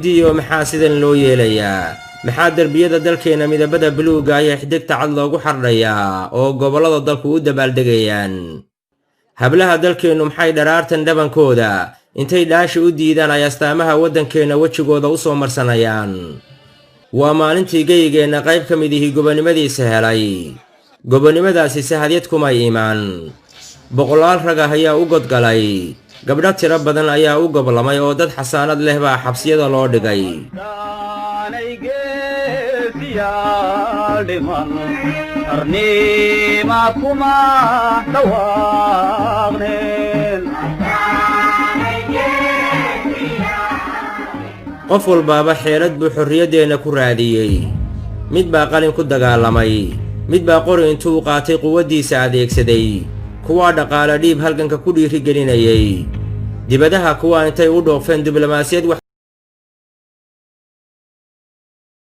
Diyo, maxaa sidan loo yeelayaa? Maxaa derbiyada dalkeenna midabada buluugga ayaa xidigta cad loogu xardhayaa oo gobollada dalku u dabaaldegayaan? Hablaha dalkeennu maxay dharaartan dhabankooda intay dhaashi u diidaan ay astaamaha waddankeenna wejigooda u soo marsanayaan? Waa maalintii geyigeenna qayb ka mid ihii gobonnimadiisa helay. Gobonnimadaasi sahadyad kumay imaan. Boqolaal rag ah ayaa u godgalay, gabdho tiro badan ayaa u goblamay, oo dad xasaanad leh baa xabsiyada loo dhigay. Qof walbaaba xeelad buu xorriyaddeenna ku raadiyey. Mid baa qalin ku dagaalamay, mid baa qori intuu qaatay quwaddiisa adeegsaday, kuwaa dhaqaale dhiib halganka ku dhiirigelinayay dibadaha, kuwaa intay u dhoofeen diblomaasiyad wax